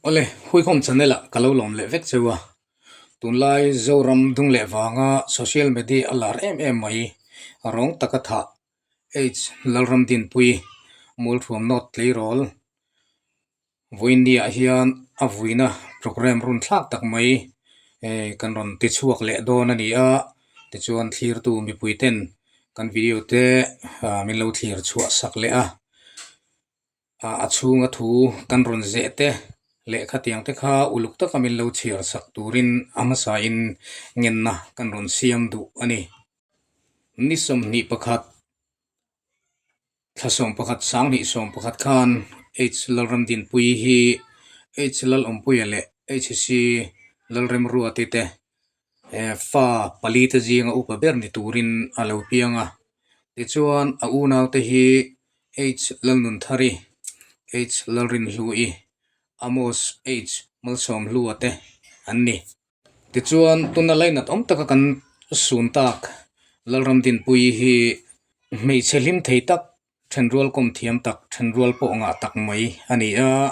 Awle, Huikhawm channel ah ka lo lawm leh vek cheu a. Tunlai Zoram dung leh vanga social media a lar em em mai. Rawng taka thah H Lalramdinpui Mualthuam North tleirawl Vawiinniah hian a vuina programme run thlak tak mai kan rawn ti chhuak leh dawn a ni a, tichuan thlirtu mipui ten kan video te min lo thlir chhuah sak leh a, a chhunga thu kan rawn zeh te leh khatiang te kha uluk taka min lo chhiar sak turin a hmasain ngenna kan rawn siam duh a ni. Ni 21. Thla 11 21 khan H Lalramdinpuii hi H Lalawmpuia leh HC Lalremruati te fa pali te zinga upa ber ni turin a lo piang a. Tichuan a unaute hi H Lalnunthari, H Lalrinhlui, Amos H Malsawmhlua te an ni. Tichuan tuna lainat awm taka kan sun tak Lalramdinpuii hi hmeichhe hlim thei tak, thenrual kawm thiam tak, thenrual pawh ngah tak mai a ni a,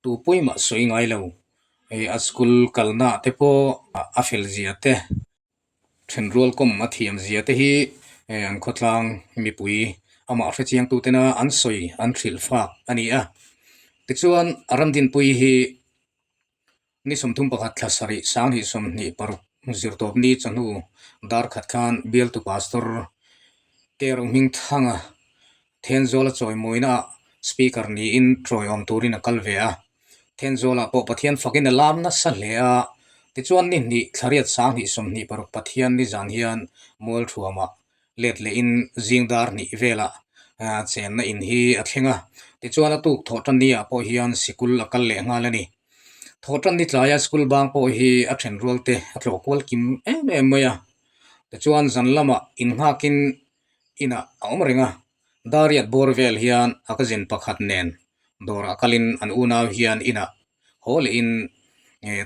tu pawimah sawi ngai lo. Hei a school kalna te pawh a fel zia te, thenrual kawm a thiam zia te hi an khawtlang mipui amah hrechiang tutena an sawi an hrilh fak a ni a. Tichuan Ramdinpuii hi Ni 31 thla sarih 2026 zirtawpni chawhnu dar khat khan bialtu pastor Kero Hmingthanga Thenzawl a chawimawina ah speaker niin tawiawm turin a kal ve a. Thenzawl ah pawh Pathian fakin a lam nasa hle a, tichuan ni hnih thla riat 2026 Pathian ni zan hian Mualthuamah let lehin zing dar hnih velah chenna in hi a thleng a, tichuan a tuk thawhtan ni ah pawh hian sikul a kal leh nghal a ni. Thawhtan ni tlaia school bang pawh hi a then rual te a tlawh kual kim em em mai a, tichuan zan lamah innghakin inah a awm reng a, dariat bawr vel hian a cousin pakhat nen dawrah kalin an unau hian inah haw lehin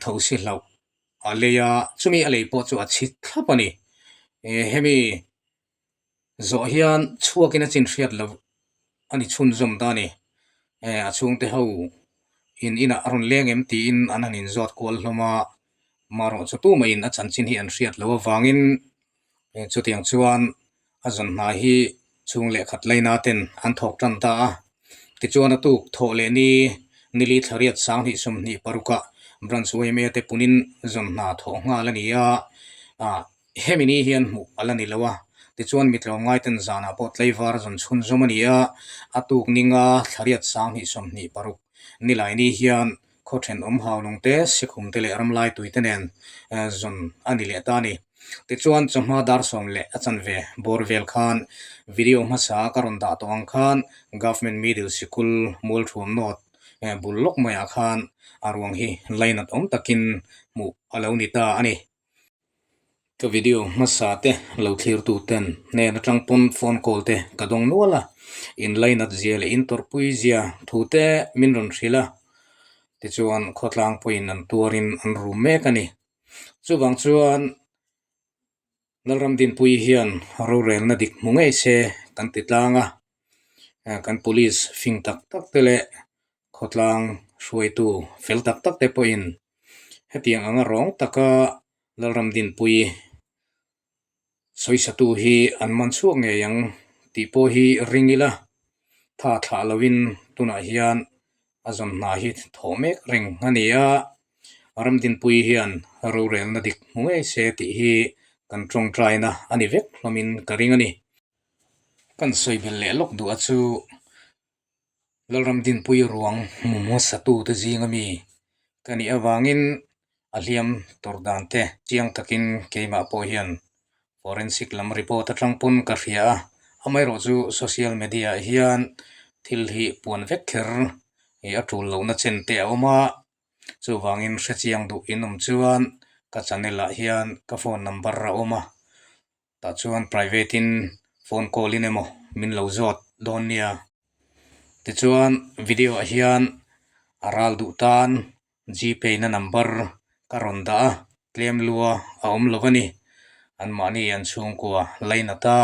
thosi hlauh A lei a, chumi a lei pawh chu a chhit thlap a ni. Hemi zawh hian chhuakin a chin hriat loh a ni chhunzawm ta a ni. A chhungte ho in inah a rawn leng em tiin an han inzawt kual hlawm a, marawh chu tumah-in a chanchin hi an hriat loh avangin chutiang chuan A zawn hna hi chhung leh khat laina ten an thawk tan ta a. Tichuan a tuk thawh leh ni nili thla riat 2026 ah Branch yma te punin zawn hna thawh nghal a ni a, hemi ni hian hmuh a la ni lo a. Tichuan mi tlawmngai ten zanah pawh tlaivar zawn chhunzawm a ni a, a tuk ninga thla riat 2026 nilai ni hian Khaw thenawm haulung te, sikhum te leh ramlai tui te nen zawn a ni leh ta a ni. Tichuan, chawhma dar sawm leh a chanve bawr vel khan video hmasa ka rawn dah tawh ang khan Government Middle Sikul Mualthuam North bul lawk maiah khan a ruang hi lainat awm takin hmuh a lo ni ta a ni. Ka video hmasa te lo thlir tu ten hnen atang pawn phone call te ka dawng nual a, in lainat zia leh in tawrhpui zia thu te min rawn hrilh a, tichuan khawtlang pawhin an tuarin an rum mek a ni. Chuvang chuan Lalramdinpuii hian rorelna dik hmu ngei se kan ti tlang a, kan police fing tak tak te leh khawtlang hruaitu fel tak tak te pawhin hetiang anga rawng taka Lalramdinpuii sawisatu hi an man chhuak ngei ang tih pawh hi ring ila, tha thlah loin tunah hian a zawn hna hi thawh mek reng a ni a, Ramdinpuii hian rorelna dik hmu ngei se tih hi kan tawngtaina a ni vek hlawmin ka ring a ni. Kan sawi belh leh lawk duh a chu Lalramdinpuii ruang hmu hmasatu te zinga mi ka nih avangin a hliam tawrh dan te chiang takin keimah pawh hian forensic lam report atang pawn ka hria a, amaherawh chu social media ah hian thil hi puan vek kher ih a tul lohna chen te a awm a, chuvangin hrechiang duh in awm chuan ka channel ah hian ka phone number a awm a. Tah chuan private in phone call in emaw min lo zawt dawn nia. Tichuan video ah hian a ral duh tan Gpay na number ka rawn dah a, tlem lua a awm lo a ni. Anmahni an chhungkua lainat a,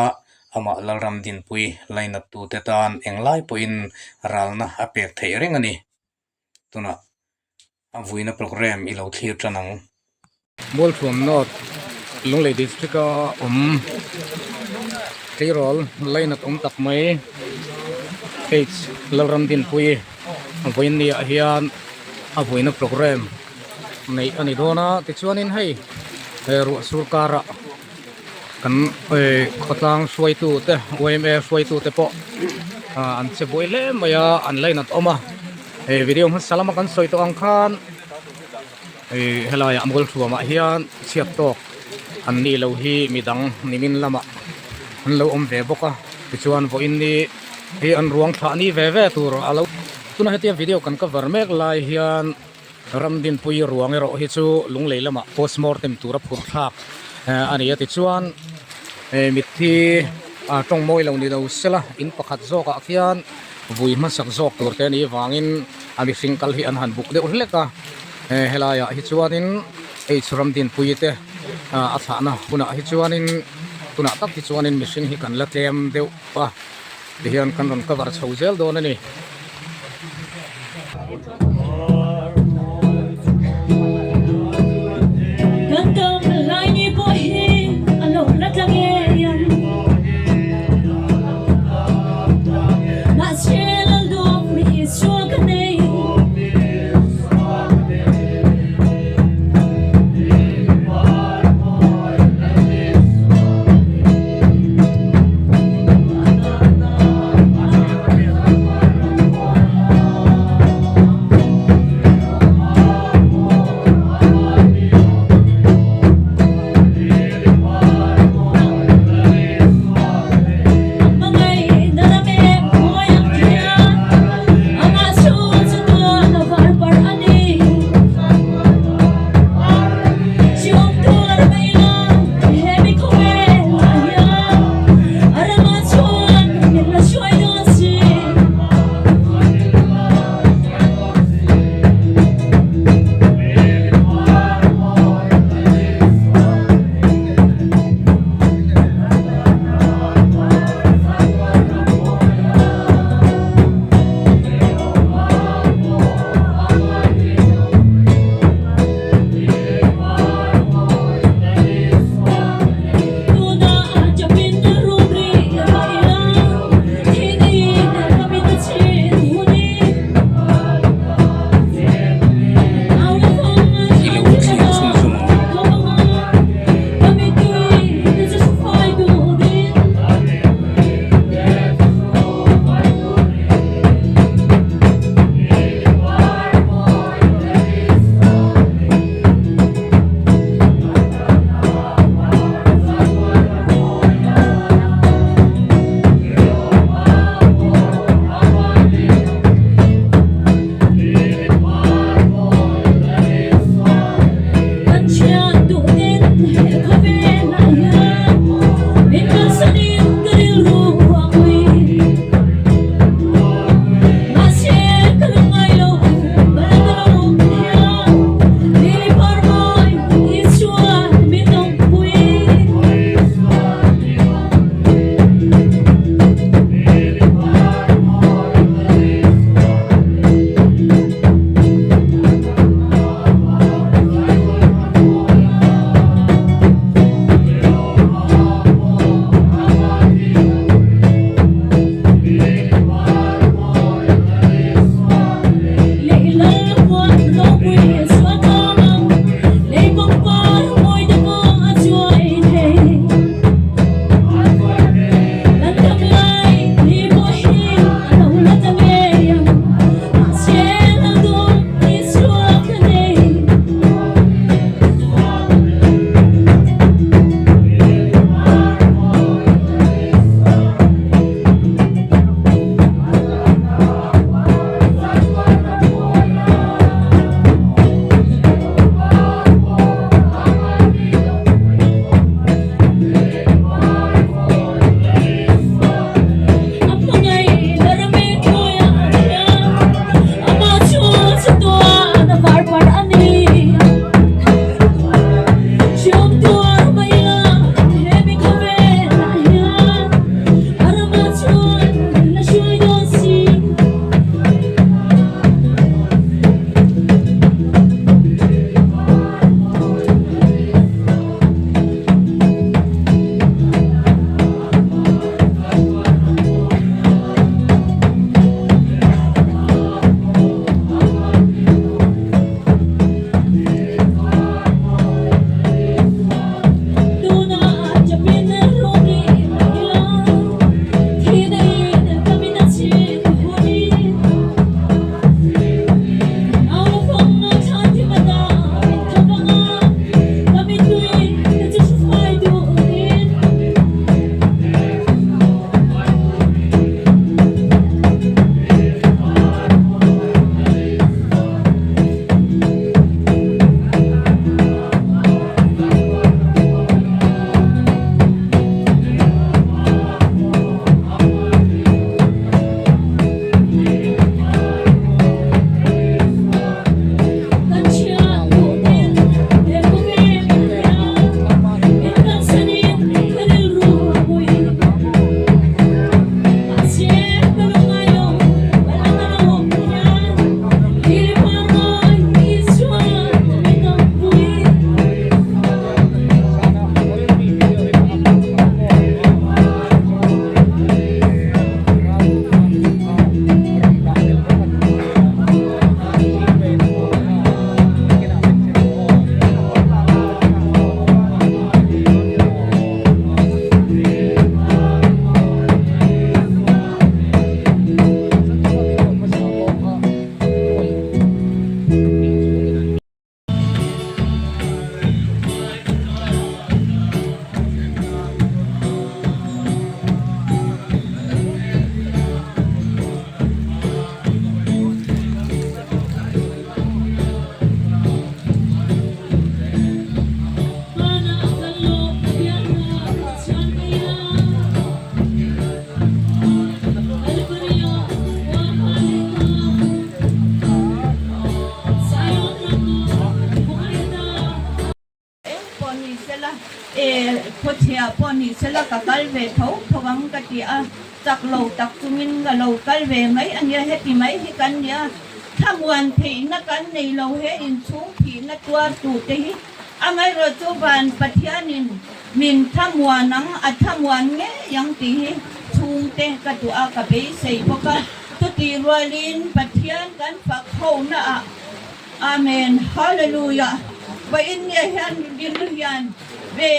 amah Lalramdinpui lainat tute tan englai pawhin ralna a pek theih reng a ni. Tunah a vuina programme i lo thlir tan ang. Mualthuam North Lunglei District a awm tleirawl lainat awm tak mai H Lalramdinpui vawiin ah hian a vuina programme neih a ni dawn a tichuanin hei ruah sur karah kan khawtlang hruaitu te yma hruaitu te pawh an che buai hle mai a an lainat awm a hei video hmasa lama kan sawi tawh ang khan. Ih helaiah Mualthuamah hian chhiat tawk an nih loh hi midang nimin lamah an lo awm ve bawk a tichuan vawiin ni hi an ruang thlah ni ve ve tur a lo tuna hetia video kan cover mek lai hian Ramdinpui ruang erawh hi chu Lunglei lamah postmortem tura phur thlak a ni a tichuan mitthi a tawng mawi lo ni lo sela in pakhat zawkah khian vui hmasak zawk tur te a nih vangin a mihring kal hi an han buk deuh hlek a helaiah hi chuanin H Ramdinpui te a thlahna hunah hi chuanin tunah tak hi chuanin mihring hi kan la tlem deuh a tihian kan rawn cover chho zel dawn a ni. Chak lo tak chungin ka lo kal ve mai a nia, heti mai hi kan nia. Thlamuan theihna kan nei lo he inchhung thihna tuar tute hi amaherawh chu van Pathianin min thlamuan ang, a thlamuan ngei ang tih hi chhungte ka duh a, ka beisei bawk a. Chutih rualin Pathian kan fak hona ah Amen Hallelujah Vawiin nge hian rilru hian ve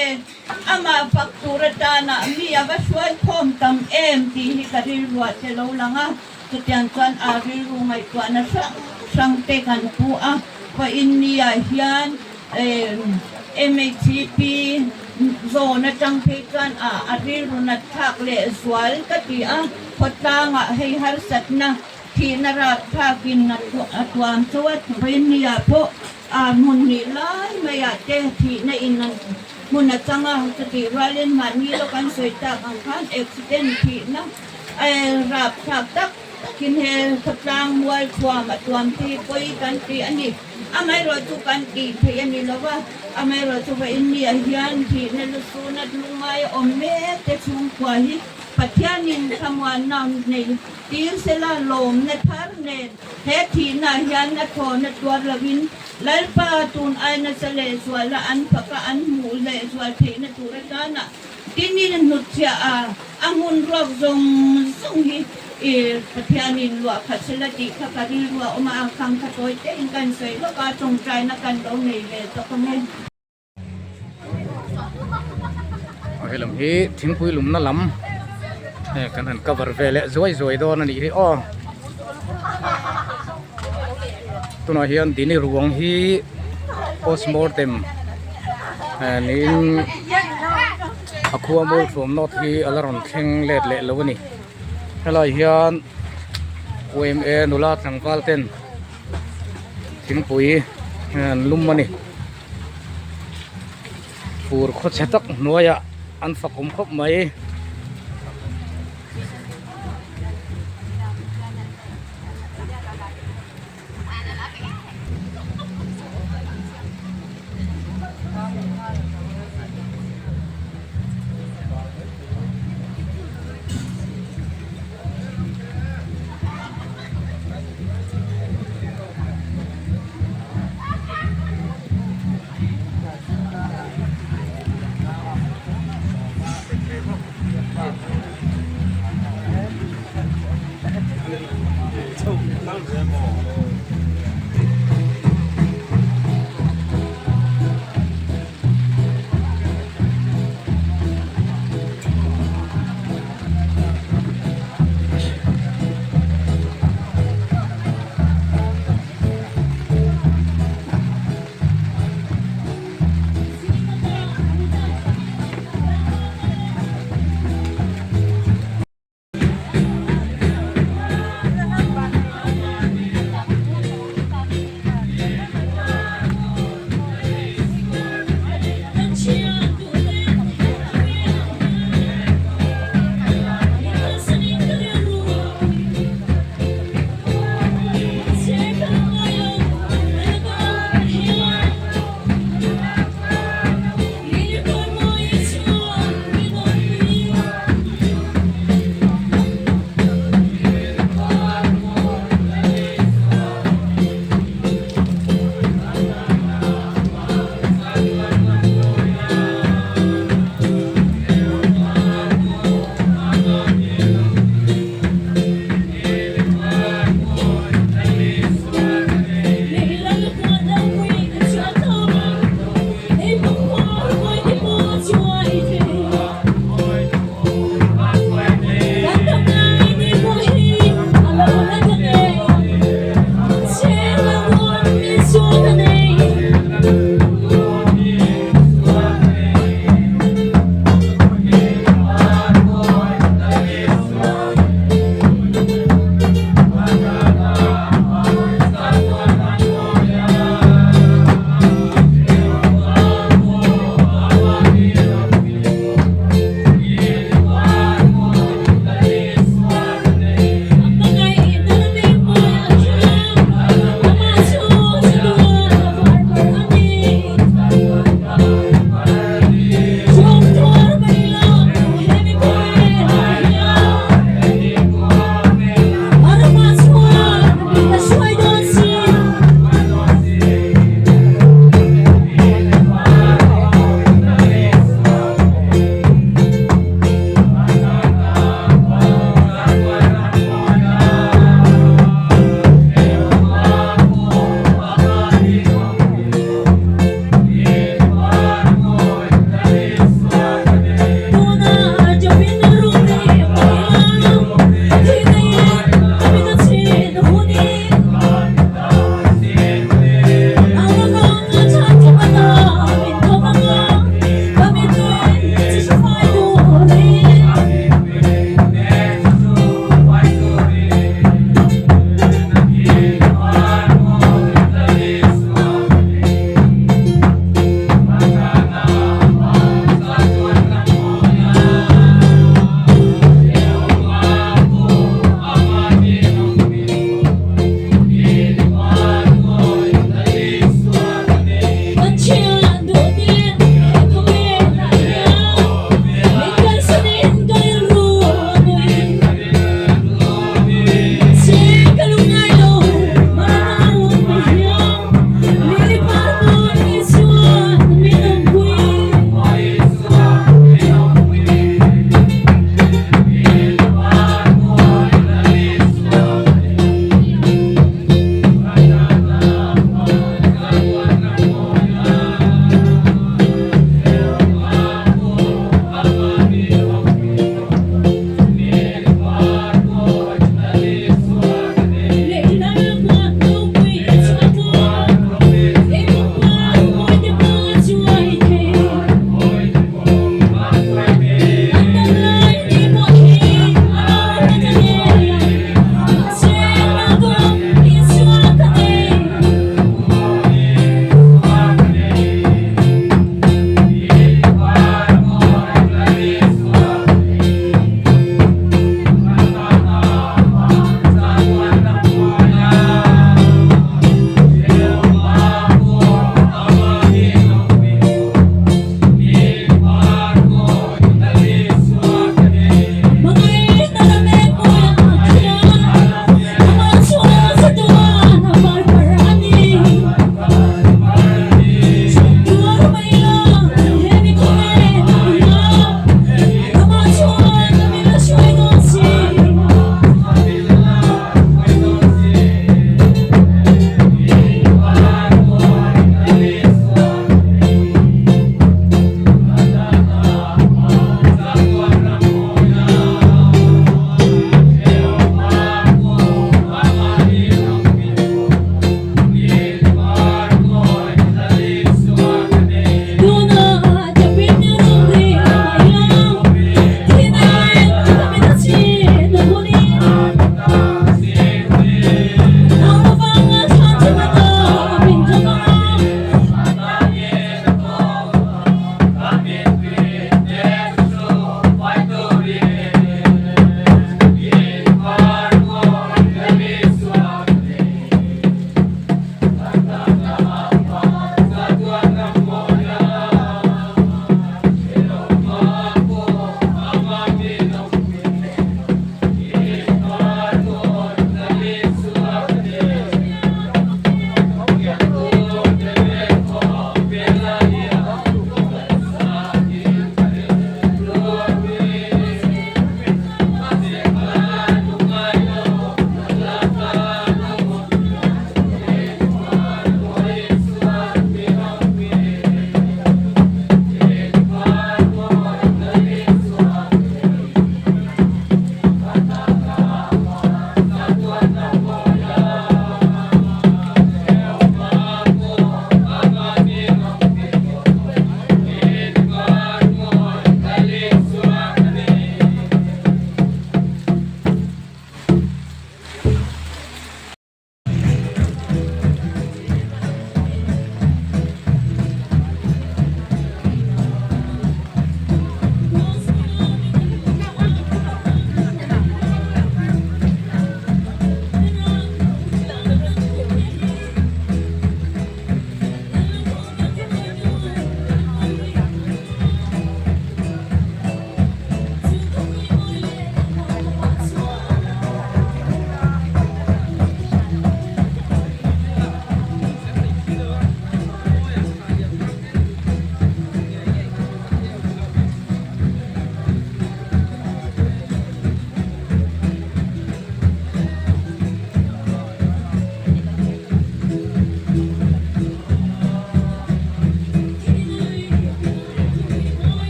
Amah fak tur atana mi a va hruai khawm tam em tih hi ka rilruah te lo lang a, chutiang chuan a rilru ngaihtuahna hrang hrang te kan pu a, vawiin niah hian MHCP zawn atang phei chuan a a rilru nat thlak leh zual ka ti a, khawtlangah hei harsatna thihna rapthlakin a tuam chauh a, vawiin niah pawh A hmun hnih lai maiah te thihna in an hmun a chang a, chutih rualin mahni lawk an sawi tak ang khan accident thihna rapthlak tak takin he khawtlang mual thuam a tuam te hi pawi kan ti a ni. Amaherawh chu kan tih theih a ni lo va, amaherawh chu va inniah hian thihna lusuna lungngai a awm mek te chhungkua hi Pathianin thlamuanna nei tir sela lawmna thar nen He thihna hian a thawhna tuar lovin Lalpa tun ai nasa lehzuala an faka an hmuh lehzual theihna tur atana tinin hnutchhiah a, a hmun ruak zawng zawng hi i Pathianin luah khat sela tih kha ka rilru a awm a, a khang kha tawi tein kan sawi lawk a, tawngtaina kan lo nei ve tawk ang e. He lam hi thingpui lumna lam hei kan han cover ve leh zuai zuai dawn a nih hi aw tunah hian dini ruang hi postmortem niin a khua mawi thuam nawt hi a la rawn thleng let leh lo a ni helai hian yma nula tlangval ten thingpui an lum a ni. Fur khawchhe tak hnuaiah an fak awm khawp mai.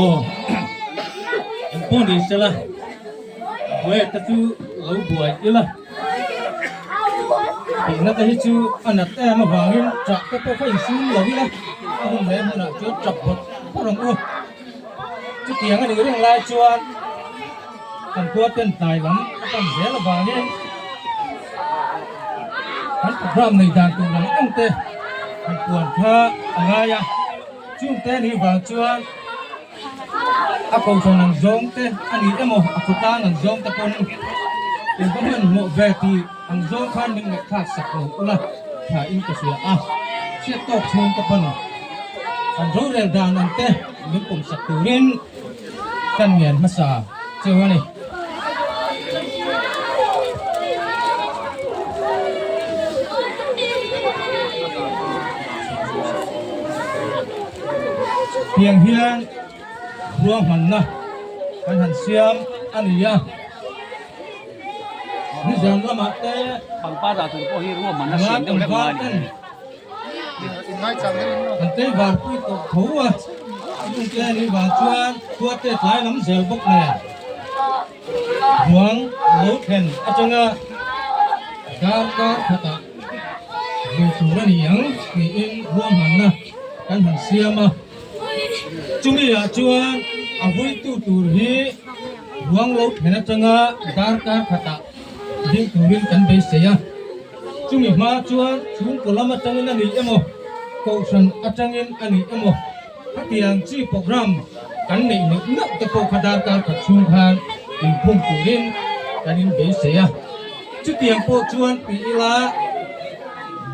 Aw engpawh ni sela buai te chu lo buai ila tihna te hi chu a nat em avangin chah te pawh kha insum lo ila a hun leh hmunah chuan tap bawrh bawrh ang u. Chutiang a nih reng lai chuan kan khua ten tlai lam a pan zel avangin kan program nei dan tur ang ang te han puan kha a ngai a, chungte nih vang chuan a kohhran ang zawng te a ni emaw a khawtlang ang zawng te pawn in va hmanhmawh ve tih ang zawng khan min ngaihthlak sak lo ula tha in ka hria a, chhiat tawk chhung ka pan. Kan rorel dan ang te min pawm sak turin kan ngen hmasa cheu a ni. Tiang hian ruahmanna kan han siam a ni a. Nizan lamah te Pangpar dah tur pawh hi ruahmanna siam deuh hlek ngai a ni. An tei var pui tawh tho a, chungte a nih vang chuan khua te tlai lam zel bawk nen ruang lo thlen atanga dar kar khatah vui tur a ni ang tiin ruahmanna kan han siam a. Chumi ah chuan a vuitu tur hi ruang lo thlen atanga dar kar khatah ding turin kan beisei a. Chumi hma chuan chhungkaw lam atangin a ni emaw, kohhran atangin a ni emaw, khatiang chi program kan neih neuh neuh te pawh kha darkar khat chhung khan inkhung turin kan inbeisei a. Chutiang pawh chuan ti ila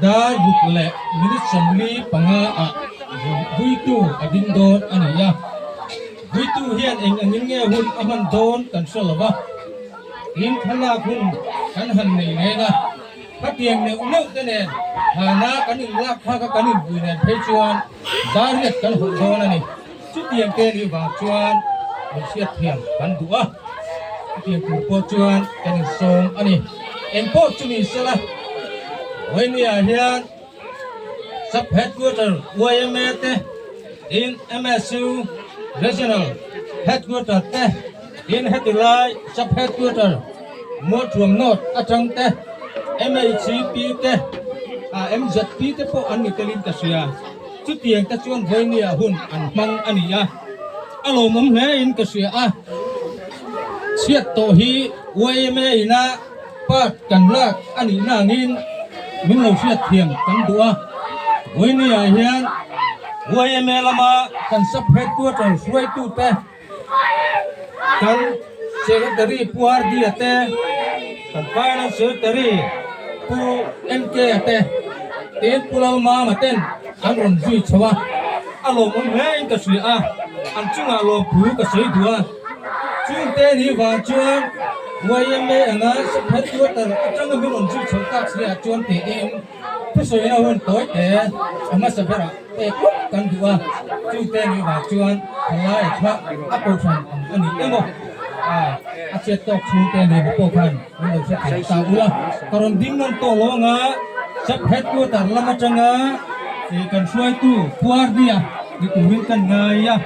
dar ruk leh minute 45 ah vuitu a ding dawn a ni a. Vuitu hian eng angin nge hun a hman dawn kan hre lo va. Tin thlalak hun kan han nei nen a, khatiang neuh neuh te nen hana kan inlak phak a kan inpui nen phei chuan dariat kan hawh dawn a ni. Chutiang te nih vang chuan min hriat thiam kan duh a, chutiang tur pawh chuan kan insawm a ni. Engpawh chu ni sela, Vawinia hian Sub Headquarter yma te, tin MSU Regional Headquarter te, tin heti lai Sub Headquarter Mualthuam North atang te, MHP te, MZP te pawh an ni telin ka hria. Chutiang te chuan vawinia hun an hmang a ni a, a lawmawm hle in ka hria a. Chhiat tawh hi yma ina Part kan lak a nih na angin min lo hriat thiam kan duh a, Vawinia hian yma lama kan sub headquarter hruaitute, kan secretary Pu RD-a te, kan finance secretary Pu MK-a te, tin Pu Lalmama ten an rawn zui chho a, a lawmawm hle in ka hria a, an chungah lawmthu ka sawi duh a. Chungte ni vang chuan yma anga headquarter atanga min rawn zui chhoh tak si ah chuan tiin thusawina hun tawi te a hmasa berah pek lawk kan duh a. Chungte ni vang chuan thalai kha a kohhran ang a ni emaw a chhiat tawk chhungte ni pawh khan min lo hre thiam ta ula. Ka rawn ding nawn tawh lo anga sub headquarter lam atanga kan hruaitu Puarnia ni turin kan ngai a.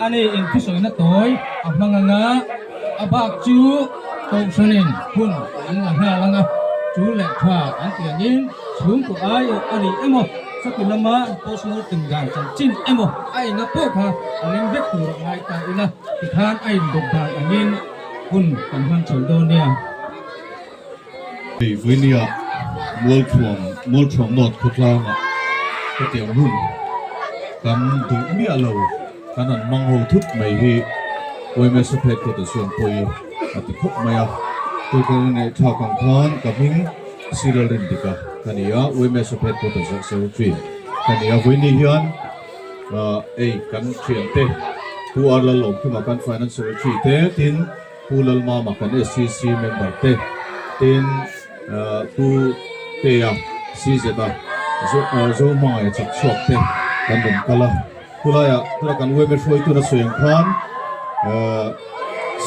A ni in thusawina tawi a hmang anga a bak chu Kohhranin hun an la nghal anga chu leh tha an tih angin chhungkaw aiawh a ni emaw sawti lama an postmortem dan chanchin emaw a enga pawh kha a leng vek tur a ngai ta ila tikhan a indawp dan angin hun kan hman chho dawn nia. Hei vawinia Mualthuam Mualthuam North khawtlangah hetiang hun kan duh miah lo kan han hmang ho thut mai hi YMS headquarters chuan pawi a ti khawp mai a. Tuikal neih thlak ang khan ka hming Cyril Rindika ka ni a, UMS of Headquarters ah Secretary ka ni a. Vawiini hian ei kan thiante Pu R Lalawmkhuma kan Finance Secretary te tin Pu Lalmama kan SCC member te tin Pu Tea CZ-a Zohmangaia chak chhuak te kan rawn kal a. Khulaiah tuna kan UMA hruaituna sawi ang khan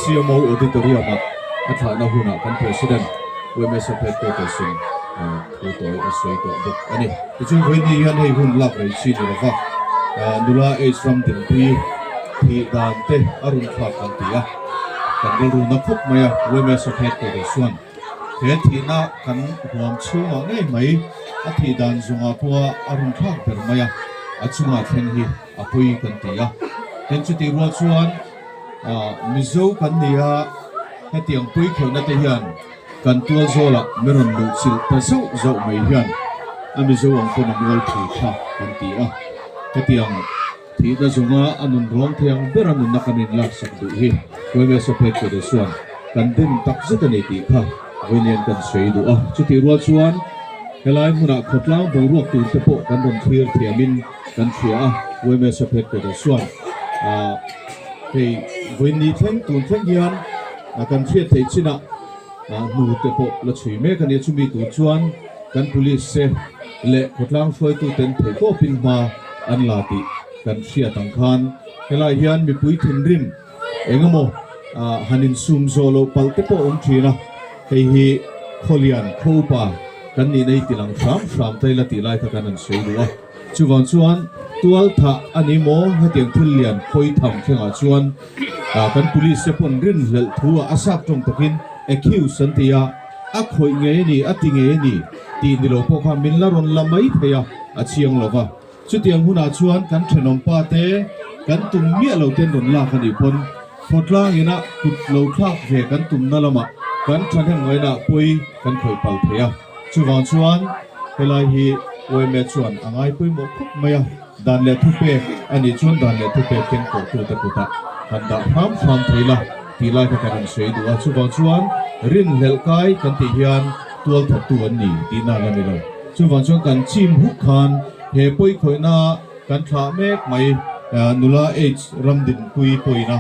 CMO Auditorium-ah a thlahna hunah kan President UMA Sub Headquarters in thu tawi a sawi tawh bawk a ni. Tichuan vawiin hian hei hun lak rei chi ni lova nula H Ramdinpui thih dan te a run thlak kan ti a, kan rilru na khawp mai a UMA Sub Headquarters chuan he thihna kan huam chhungah ngei mai a thih dan zawngah pawha a run thlak ber mai a, a chungah thleng hi a pawi kan ti a. Tin chutih rual chuan Mizo kan ni a, hetiang pawi kheuhna te hian kan tual zawlah mi rawn luh chilh ta zauh zauh mai hian a Mizo ang pawn a mual phu kha kan ti a. Hetiang Thihna zawnga a nun rawng thei ang bera nunna kan inlaksak duh hi Kweme Sophet Kode chuan kan dem tak zet a ni tih kha vawiin kan sawi duh a. Chutih rual chuan helai hmunah khawtlang boruak tur te pawh kan rawn thlir thiamin kan hria a, Kweme Sophet Kode chuan hei vawiin ni thleng tun thleng hian kan hriat theih chinah hnu te pawh la chhui mek a ni a, chumi tur chuan kan police te leh khawtlang hruaituten theihtawpin hma an la tih kan hriat ang khan helai hian mipui thinrim engemaw han insum zawh loh palh te pawh awm thin a, hei hi Khawlian Khawupa kan nihna hi tilang hram hram ta ila tih lai kha kan han sawi duh a, chuvang chuan tual thah a ni maw hetiang thil lian khawi tham thlengah chuan kan police te pawn rinhlelh thu ah a sap tawng takin accuse an ti a. A khawih ngei a ni, a ti ngei a ni tih ni lo pawh kha min la rawn la mai thei a, a chiang lo va. Chutiang hunah chuan kan thenawm pa te, kan tum miah lo ten rawn lak a nih pawn khawtlang ina kut lo thlak ve kan tumna lamah kan thahnem ngaihna pawi kan khawih pal thei a. Chuvang chuan helai hi yma chuan a ngai pawimawh khawp mai a, dan leh thupek a nih chuan dan leh thupek keng kawhtute kutah han dah hram hram thei la. Tih lai kha kan rawn sawi duh a, chuvang chuan rinhlelh kai kan tih hian tual thattu an ni tihna la ni lo. Chuvang chuan kan chim huk khan he pawikhawihna kan thlah mek mai nula H Ramdinpui pawina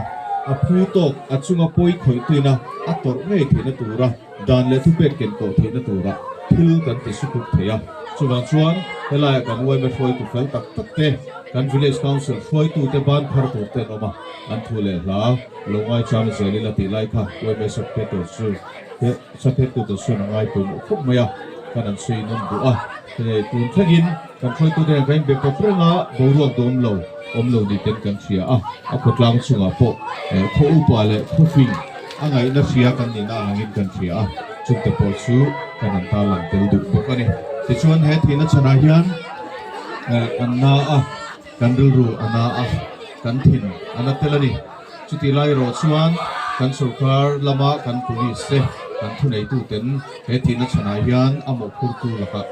a phu tawk a chunga pawikhawihtuina a tawrh ngei theihna tura dan leh thupek ken tawh theihna tura thil kan ti sukuk thei a. Chuvang chuan helaiah kan yma hruaitu fel tak tak te, kan Village Council hruaitute ban phar tur te an awm a, an thu leh hla. Lo ngaichang zel ila tih lai kha yma subheader chu subheadquarter chuan a ngai pawimawh khawp mai a, kan an sawi nawn duh a. Hei tun thlengin kan hruaitute hian kan inbe pawp reng a, boruak dawm lo awm lo ni ten kan hria a, a khawtlang chungah pawh khaw upa leh khawfing a ngaihna hria kan nihna angin kan hria a, chungte pawh chu kan an tarlang tel duh bawk a ni. Tichuan he thihna chhanah hian kan na a. Kan rilru a na a, kan thin a na tel a ni. Chutih lai erawh chuan kan sorkar lama kan police te, kan thuneituten he thihna chhanah hian a mawhphurtu lakah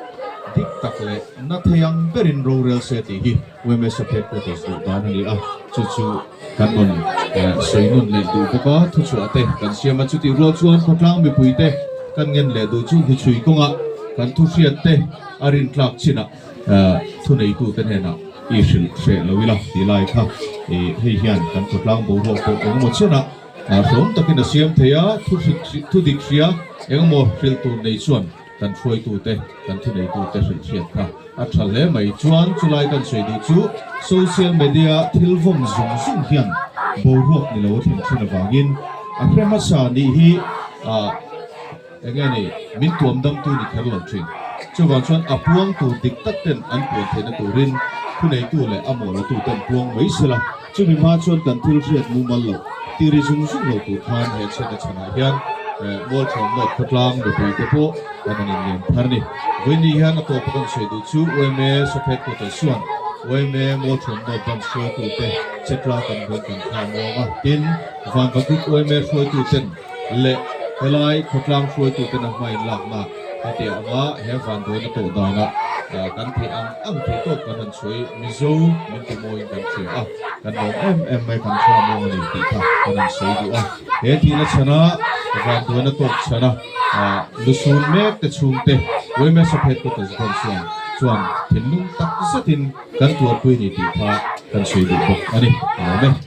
dik tak leh na thei ang berin rorel se tih hi UMS of Headquarters duh dan a ni a, chu chu kan rawn sawi nawn leh duh bawk a, thuchhuah te kan siam a. Chutih rual chuan khawtlang mipui te kan ngen leh duh chu hnuchhui kawngah kan thuhriat te a rintlak chinah Thuneitute hnenah i hrilh hreh lo ila tih lai kha hei hian kan khawtlang boruak pawh engemaw chenah hlawm takin a siam thei a, thu dik hria engemaw hrilh tur nei chuan kan hruaitute, kan thuneitute hrilh hriat kha a tha hle mai. Chuan chulai kan sawi duh chu social media thil vawm zung zung hian boruak ni lo a thlen thin avangin a hre hmasa nih hi Eng nge ni, min tuam damtu ni kher lo thin. Chuvang chuan a puang tur dik tak ten an puan theihna turin thuneitu leh a mawhlatu ten puang mai sela, chumi hma chuan kan thil hriat mumal loh tiri zung zung lo tur khan he chhiatna chhanah hian Mualthuam North khawtlang mipui te pawh kan han inlian thar ni. Vawiin hian a tawpa kan sawi duh chu yma Sawphet Quarter chuan yma Mualthuam North Branch hruaitute chetla kan hmuin kan thla muang a, tin Vanva Group yma hruaituten leh helai khawtlang hruaituten a hmain lakna heti anga he vanduaina tawh danah kan theih ang ang theih tawk kan han chhui Mizo min ti mawiin kan hria a, kan lawm em em mai kan thla muang a ni tih kha kan han sawi duh a, he thihna chhana. Vanduaina tawk chhana lusun mek te chhungte Women Sub Headquarters Branch chuan chuan thinlung tak zetin kan tuarpui ni tih kha kan sawi duh bawk a ni. A lawm e.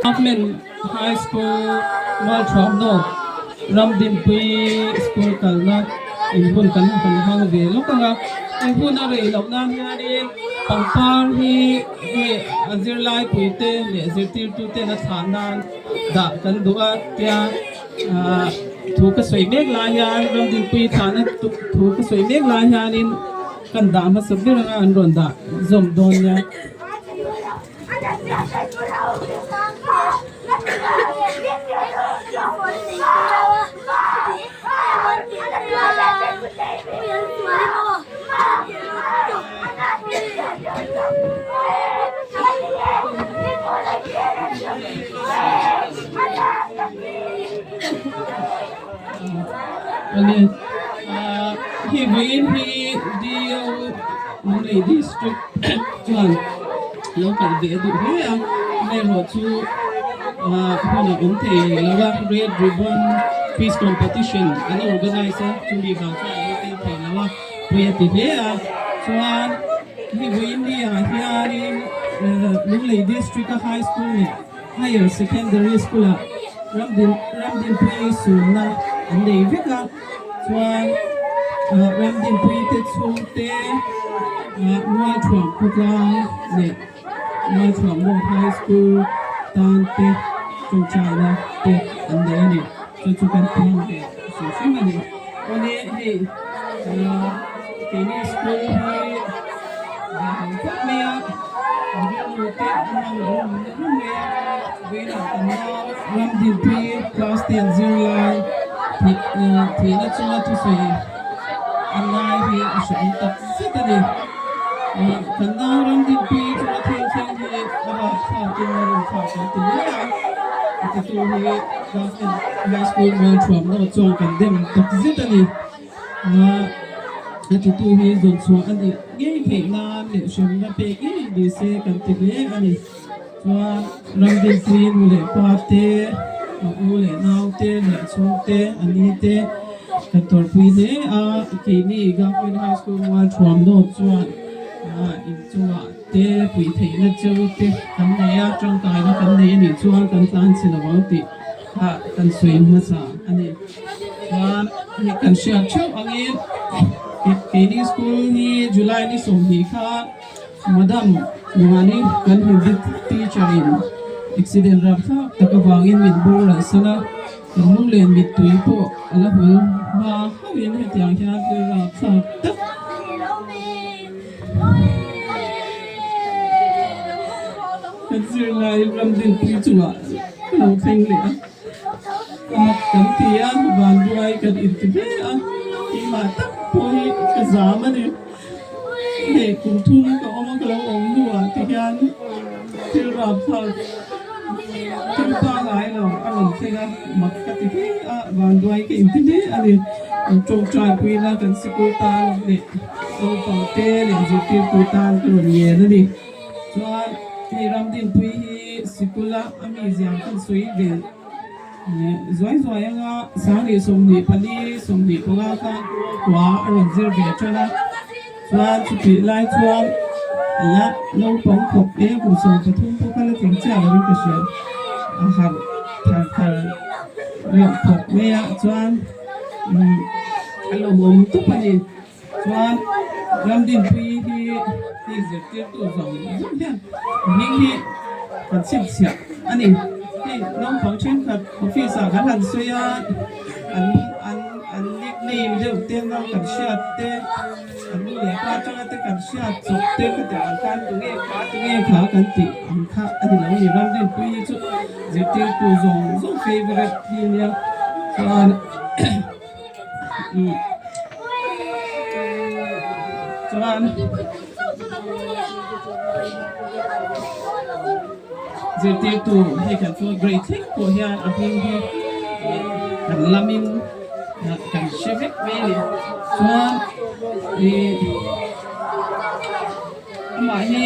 Government High School Mualthuamnaw Ramdinpui School kalna inhmun kan han hmang ve lawk ang a, he hun a rei loh nan hianin pangpar hi hei a zirlaipuite leh zirtirtuten a thlah nan dah kan duh a tia thu ka sawi mek lai hian Ramdinpui thlahna thu ka sawi mek lai hianin kan dah hmasa ber anga an rawn dah zawm dawn nia. Hi vawiin hi DO Lunglei District chuan lo kal ve a duh hle a, amaherawhchu hun a awm thei lo a, Red Ribbon Quiz Competition an organise a, chumi vang chuan a lo tel thei lo a, pui a ti hle a, chuan hei vawiin ni ah hianin Lunglei District a High School leh Higher Secondary School ah Ramdin Ramdinpui sunna an nei vek a. Chuan Ramdinpui te chhungte Mualthuam khawtlang leh Mualthuam North High School tan te tawngtaina te an nei a ni. Chu chu kan puang ve hrim hrim a ni. Awle hei keini school hi ve ang khawp mai a, rilru te a hmang rum rum mai a, vawiinah kan nau Ramdinpui class ten zirlai Thihna chunga thusawi a ngai hi a hreawm tak zet a ni. Kan nau Ramdinpui chunga thil thleng hi a rapthlakin a rinthlak kan ti hle a, a titu hi Government High School Mualthuamna chuan kan dem tak zet a ni. A titu hi zawnchhuah a nih ngei theih nan leh hremna pek ngei ni se kan ti hle a ni. Chuan Ramdinpui nu leh pa te, a u leh nau te leh a chhung te, a ni te kan tawrhpui hle a. Keini Government High School Mualthuam North chuan inchungah te pui theihna cheu te kan nei a, tangkaina kan nei a nih chuan kan tlan chhe lo ang tih kha kan sawi hmasa a ni. Chuan hei kan hriat theuh angin keini school hi July ni 20 khan Madam Nuani kan Hindi teacher in accident rapthlak tak avangin min boral san a, kan lunglen mittui pawh a la hul hma hauhin hetiang hian thil rapthlak tak kan zirlai Ramdinpui chungah ka lo thleng leh a, ka mak kan ti a, vanduai kan inti hle a, keimah tak pawh hi ka zam a ni. Hei kum thum ka awm a ka lo awm hnuah ti hian thil rapthlak thil pangai lo a rawn thleng a, mak ka ti hle a, vanduai ka inti hle a ni. Kan tawngtai puina kan sikul tan leh naupang te leh zirtirtu tan ka rawn ngen a ni. Chuan hei Ramdinpui hi sikula a mizia kan sawi ve. Zuai zuai anga 24 25 khan khua a rawn zir ve tan a, chuan chutih lai chuan la naupang khawp e kum 13 pawh kha la tling chiah lovin ka hria a harh thar thar reuh khawp mai a, chuan a lawmawm tawp a ni. Chuan Ramdinpui hi hei zirtirtu zawng zawng hian hming hi kan chhinchhiah a ni. Hei naupang thenkhat office ah kan han sawi a, an an an nickname deuh te nau kan hriat te, an nu leh pa atanga te kan hriat chawp te khatiang ang khan tunge kha tunge kha kan tih ang kha a ni lo a ni. Ramdinpui hi chu zirtirtu zawng zawng favourite hi a nia. Chuan. Chuan zirtirtu hei kan chu grade thleng pawh hian a hming hi kan lamin kan hre vek mai a ni chuan ih amah hi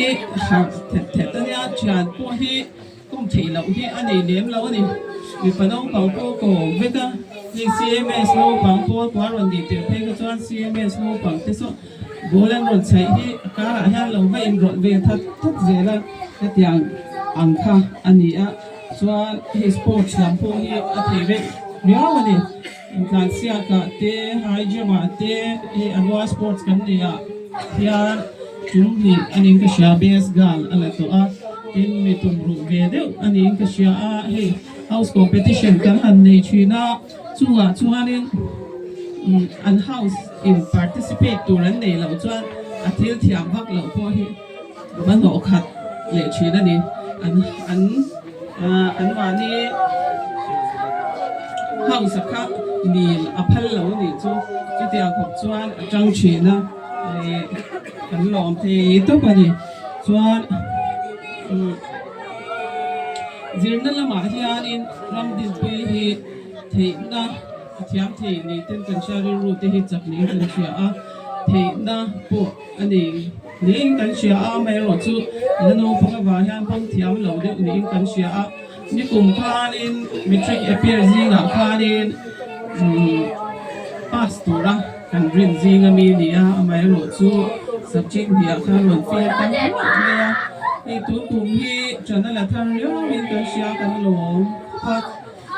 harh thet thet a nia thian pawh hi kawm theih loh hi a nei lem lo a ni. Mipa naupang pawh ka awm vek a, hei CMS naupang pawl pawh a rawn nih tirh phei kha chuan CMS naupang te saw ball an rawn chhaih hi a karah hian lo va inrawlh ve that that zel a, hetiang ang kha a ni a, chuan hei sports lam pawh hi a thei vek riau a ni. Intlansiakah te, high jump ah te, hei annual sports kan neih ah hian tum hnih a niin ka hria, best girl a la tawh a, tin mi tum ruh ve deuh a niin ka hria a, hei house competition kan han nei thin a, chungah chuanin an house in participate tur an neih loh chuan a thil thiam vak loh pawh hi va hnawh khat leh thin a ni, an an. Anmahni hausa kha nil a phal lo a nih chu. Chutiang khawp chuan a tang thin a, kan lawm thei tawp a ni. Chuan zirna lamah hianin ram dinpui hi theihna a thiam thei ni ten kan hria rilru te hi chak niin kan hria a, theihna pawh a ni. Niin kan hria a, amaherawhchu la naupang avang hian hmang thiam lo deuh niin kan hria a, nikum khanin matric appear zingah khanin pass tura kan rin zing ami ni a, amaherawhchu subject hniah khan rawn fail ta ngawt mai a, hei tun kum hi channel a thar riauin kan hria kan lawm phawt.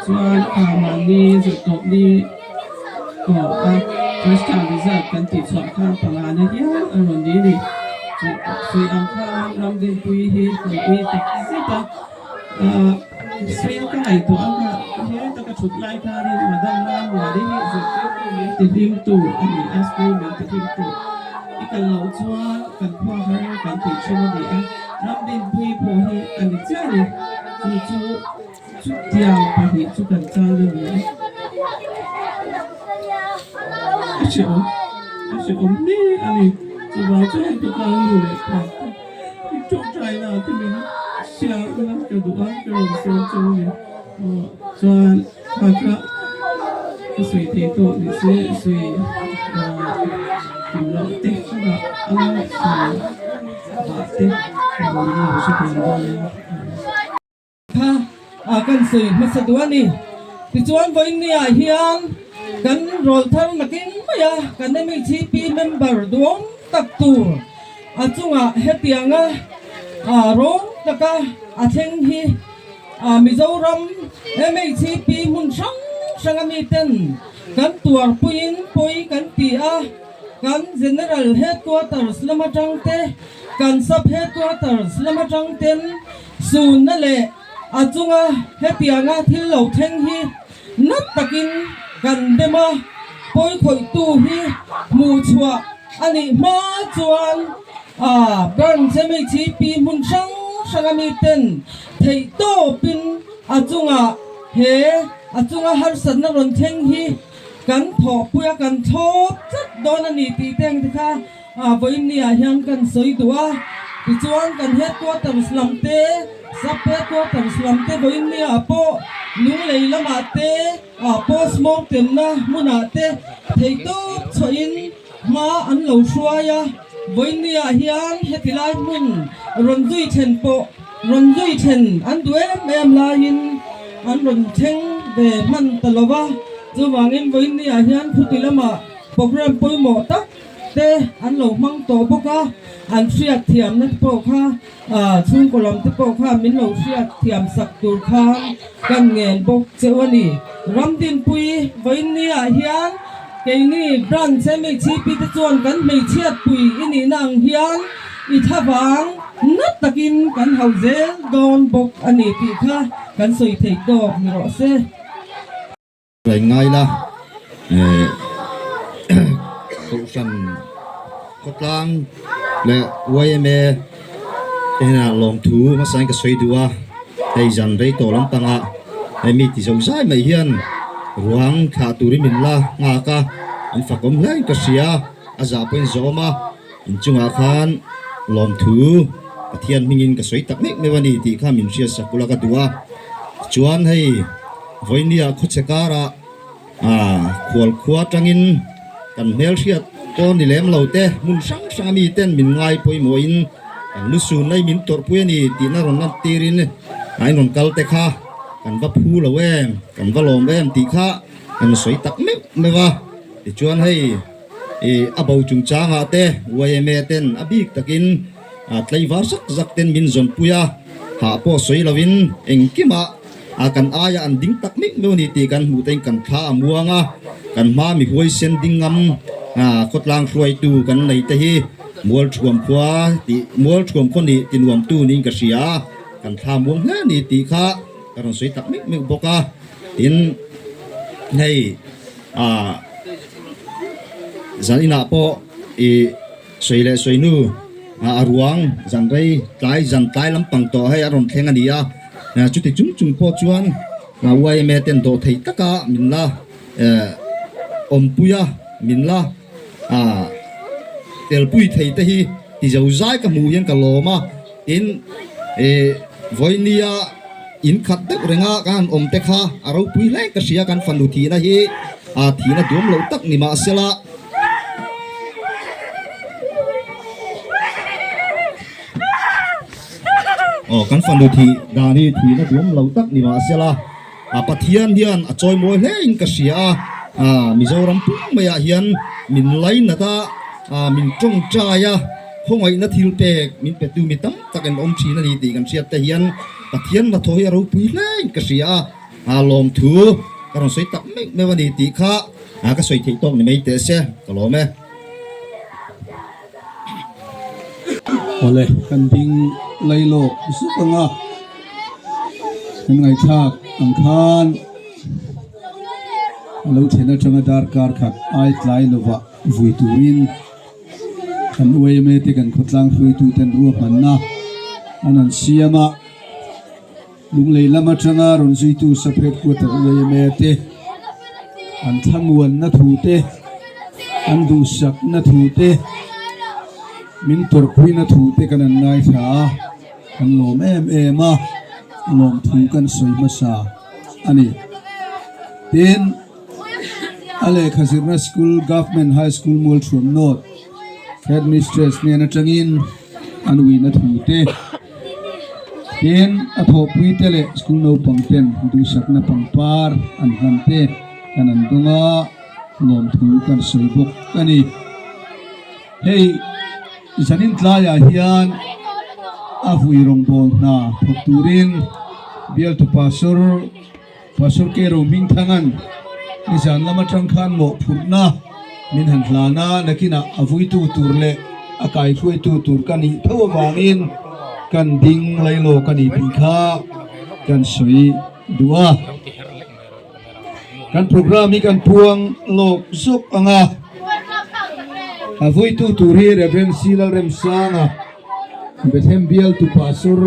Chuan a mahni zirtawp ni tawh a first term result kan tih chhuah khan pangana hial a rawn ni ni. Chu sawi ang khan Ramdinpuii hi kan ui tak zet a, sawi ka ngaihtuah ang kha he taka thut lai khanin Madam Mamuani hi zirtirtu min ti hlimtu a ni a, school min ti hlimtu i kal loh chuan kan khua har kan tih thin a ni a, Ramdinpuii pawh hi a ni chiah a ni. Chu chu. Chutiang pahnih chu kan chang a ni a. A hrehawm, a hrehawm hle a ni. Chuvang chuan ka tlang nu leh pa te i tawngtaina ah te min hria ula ka duh a, ka rawn sawn chu a ni. Aw chuan kha kha ka sawi thei tawh ni se sawi kim loh te ka dah anga sawi vah te min lo hre thei dawn nia. Kha a kan sawi hmasa duh a ni. Tichuan vawiinniah hian kan rawl thar nakin mai a, kan MHP member duhawm tak tur a chungah hetianga rawng taka a thleng hi Mizoram MHP hmun hrang hrang a miten kan tuarpuiin pawi kan ti a, kan General Headquarters lam atang te, kan Sub Headquarters lam atang ten Sunna leh a chunga hetianga thil lo thleng hi nat takin kan dem a, pawikhawihtu hi hmuh chhuah a nih hma chuan Branch MHP hmun hrang hrang a miten theih tawpin a chunga he a chunga harsatna rawn thleng hi kan thawhpui a, kan thlawp tlat dawn a ni tih te ang te kha Vawiinniah hian kan sawi duh a, tichuan kan headquarters lam te, sub headquarters lam te vawiinniah pawh Lunglei lamah te, postmortem na hmunah te theihtawp chhuahin hma an lo hruai a, vawiinniah hian heti lai hmun rawn zui thlen pawh rawn zui thlen an duh em em laiin an rawn thleng ve hman ta lo va, chuvangin vawiinniah hian khuti lamah program pawimawh tak te an lo hmang tawh bawk a, an hriat thiamna te pawh kha chhungkaw lam te pawh kha min lo hriat thiam sak tur khan kan ngen bawk cheu a ni. Ramdinpui vawiinniah hian keini branch MHP te chuan kan hmeichhiatpui i nihna ang hian i thlavang na takin kan hauh zel dawn bawk a ni tih kha kan sawi thei tawk ni rawh se. Rain ngai la Kohhran khawtlang leh yma te hnenah lawmthu hmasain ka sawi duh a, hei zan rei tawh lampangah hei mi ti zo zai mai hian ruang thlah turin min la nghak a, an fakawm hlein ka hria, a zah pawhin zawm a, inchungah khan lawmthu Pathian hmingin ka sawi tak mek meuh a ni tih kha min hriatsak ula ka duh a, tichuan hei. Vawinia khawchhe karah khual khua atangin kan hmelhriat pawh ni lem lo te hmun hrang hrang ami ten min ngai pawimawhin kan lu sun mai min tawrhpui a ni tihna rawn lan tirin a inrawn kal te kha. kan va phu lo em, kan va lawm em tih kha kan sawi tak meuh meuh a. Tichuan hei ih a bo chungchangah te yma ten a bik takin tlaivar zak zak ten min zawnpui a, hah pawh sawi lovin engkimah a kan aia an ding tak meuh meuh a ni tih kan hmuh te in kan thla a muang a, kan hma mi huaisen ding ngam khawtlang hruaitu kan nei te hi Mualthuam khua tih Mualthuam khaw nih ti nuamtu niin ka hria a, kan thla muang hle a ni tih kha ka rawn sawi tak meuh meuh bawk a, tin hei ah zan inah pawh ih sawi leh sawi nu a ruang zan rei tlai zan tlai lampang tawh hei a rawn thleng a ni a. Chuti chung chung pawh chuan yma ten dawh thei taka min la awmpui a, min la telpui thei te hi ti zo zai ka hmuh hian ka lawm a. Tin, vawinia in khat deuh renga kan han awm te kha a ropui hle ka hria kan fanu thihna hi thihna duam loh tak ni mahsela. Aw kan fanu thih dan hi thihna duam lo tak ni mahsela a Pathian hian a chawimawi hle in ka hria a, a Mizoram pum maiah hian min lainat a, a min tawngtai a, khawngaihna thil pek min petu mi tam tak an awm thin a ni tih kan hriat te hian Pathian hnathawh hi a ropui hle in ka hria a, a lawmthu ka rawn sawi tak meuh meuh a ni tih kha ka sawi theih tawk ni mai teh se ka lawm e. Awle, kan ding lai lawk zuk ang a, kan ngaihthlak ang khan a lo then atanga darkar khat ai tlai lova vui turin kan yma te kan khawtlang hruaituten ruahmanna an han siam a. Lunglei lam atanga rawn zuitu sub headquarter yma te an thlamuanna thu te, an duhsakna thu te, min tawrhpuina thu te kan an ngaithla a, kan lawm em em a, lawmthu kan sawi hmasa a ni. Tin, a lehkha zirna school Government High School Mualthuam North Headmistress hnen atangin an uina thu te, Tin, a thawhpui te leh school naupang ten duhsakna pangpar an hlan te kan an dawng a, lawmthu kan sawi bawk a ni. Hei zanin tlaiah hian a vui rawngbâwl hna thawk turin bialtu pastor Pastor Kero Hmingthanga'n nizan lam atang khan mawhphurhna min han hlan a, nakinah a vuitu tur leh a kaihruaitu tur ka nih tho avangin kan ding lailo ka ni tih kha kan sawi duh a. Kan programme hi kan puang lawk zawk ang a, a vuitu tur hi Rev. C. Lalremsanga, Bethlehem bialtu Pastor,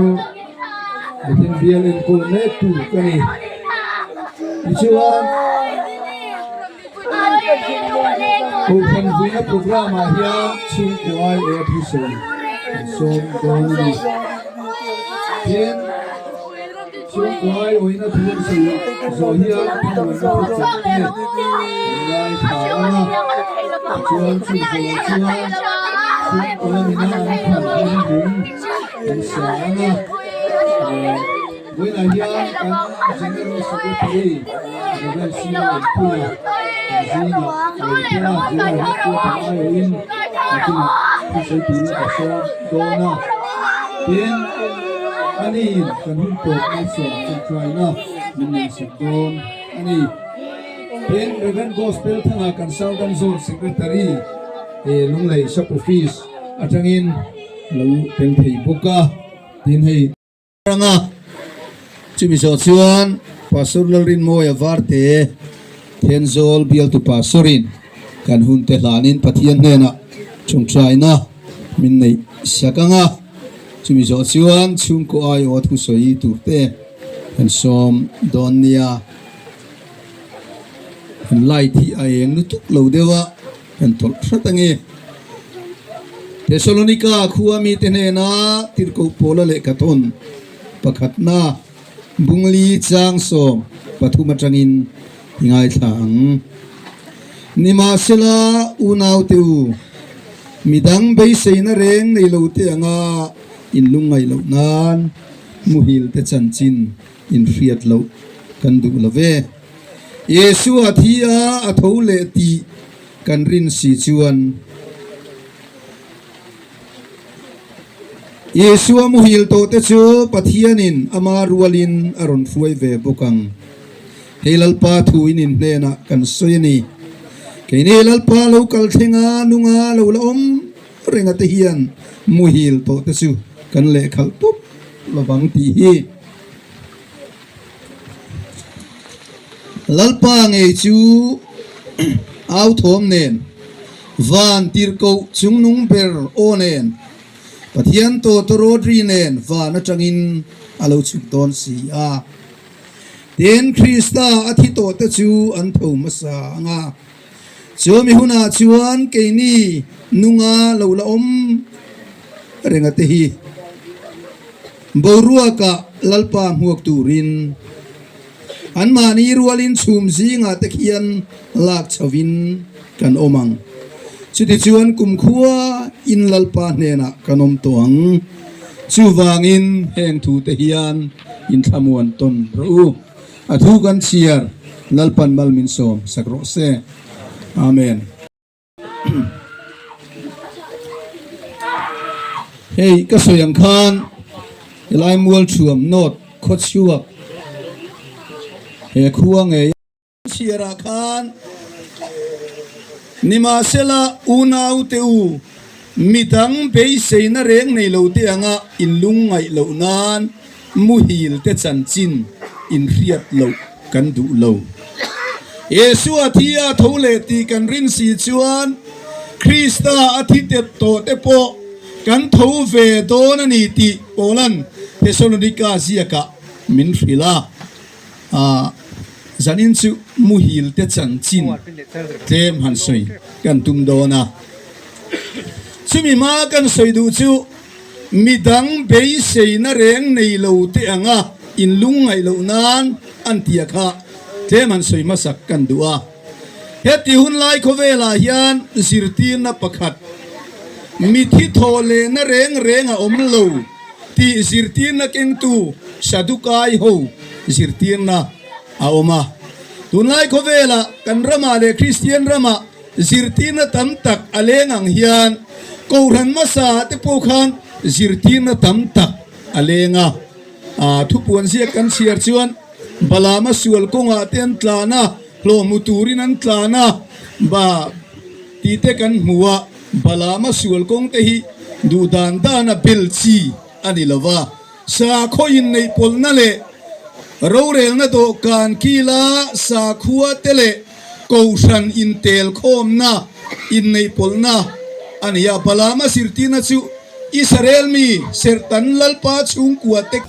Bethlehem bial enkawl mek tu ka ni. Tichuan, Kohhran vuina programme ah hian chhungkua aiawh a thusawi an sawm dawn a ni. Tin, chhungkua aiawhina thu an sawi zawh hian thlamuanna thuchah te an ngaithla ang a. Tichuan, chu zawh chuan chhungkaw lamina an thlan hmang lung an sa ang a. Vawiinah hian kan General Secretary Rev. Sina Awmpuia kan zingah a lo tel a, General Headquarter aiawhin nakinah thusawi turin ka sawm dawn a. Tin, aniin kan hun tawp malsawm chawngtaina min ngaihsak dawn a ni. Tin, Rev. Gospel Thanga kan Southern Zone Secretary Lunglei Sub Office atangin a lo tel thei bawk a. Tin, hei. Ranga chumi zawh chuan Pastor Lalrinmawia Varte Thenzawl bialtu Pastorin kan hun te hlanin Pathian hnenah chawngtaina min neih sak ang a, chumi zawh chuan chhungkaw aiawh thusawi tur te kan sawm dawn nia. Kan light hi a eng lutuk lo deuh a, kan tawlh hrat ange. Thesalonika khua mite hnena tirhkoh Paula lehkha thawn pakhatna bungli chang 13 atangin i ngaithla ang. Nimahsela, unaute u, midang beiseina reng nei lo te anga in lungngaih loh nan. Muhil te chanchin in hriat loh kan duh lo ve. Yeshua thi a a tho leh tih kan rin si chuan Yeshua muhil tawh te chu Pathianin ama rualin a rawn hruai ve bawk ang. Hei Lalpa thu in in hnenah kan sawi a ni. Keini Lalpa lo kal thlenga nunga lo la awm renga te hian muhil tawh te chu kan lehkhalh pup lovang tih hi. Lalpa ngei chu au thawm nen, van tirhkoh chungnung ber aw nen, Pathian tawtawrawt ri nen van atangin a lo chhuk dawn si a. Tin, Krista a thi tawhte chu an tho hmasa ang a. Chumi hunah chuan keini nunga lo la awm renga te hi boruakah Lalpa hmuak turin anmahni rualin chhum zingah te khian lak chhovin kan awm ang. Chutichuan kumkhua in Lalpa hnenah kan awm tawh ang. Chuvangin heng thute hian inthlamuan tawn rawh u. A thu kan chhiar Lalpan mal min sawm sak rawh se. Amen. Hei ka sawi ang khan helai mual thuam North khawchhuak he khua ngei chhiarah khan nimahsela unau te u midang beiseina reng nei lo te anga inlung ngaih loh nan Muhil te chanchin inhriat loh kan duh lo. Yeshua thi a tho leh tih kan rin si chuan Krista a thi tep tawh te pawh kan tho ve dawn a ni tih Paula'n Thesalonika ziakah min hrilh a. A zanin chu muhil te chanchin tlem han sawi kan tum dawn a. Chumi hma kan sawi duh chu Midang beiseina reng nei lo te anga inlung ngaih loh nan an tia kha tlem han sawi hmasak kan duh a. Heti hun lai khawvelah hian zirtirna pakhat, mithi thawh lehna reng reng a awm lo tih zirtirna kengtu Sadukai ho zirtirna a awm a. Tunlai khawvelah kan ramah leh Kristian ramah Zirtirna tam tak a leng ang hian Kohhran hmasa te pawh khan zirtirna tam tak a leng a. Thupuan ziak kan chhiar chuan Balaama sual kawngah te an tlan a, hlawh hmu turin an tlan a, ba tih te kan hmu a. Balaama sual kawng te hi duh dan dana bel chi a ni lo va. Sakhaw inneihpawlhna leh rorelna dawhkan kila sakhua te leh Kohhran intelkhawmna, inneihpawlhna a ni a. Balaama zirtirna chu Israel mi Serhtan Lalpa chhungkua te.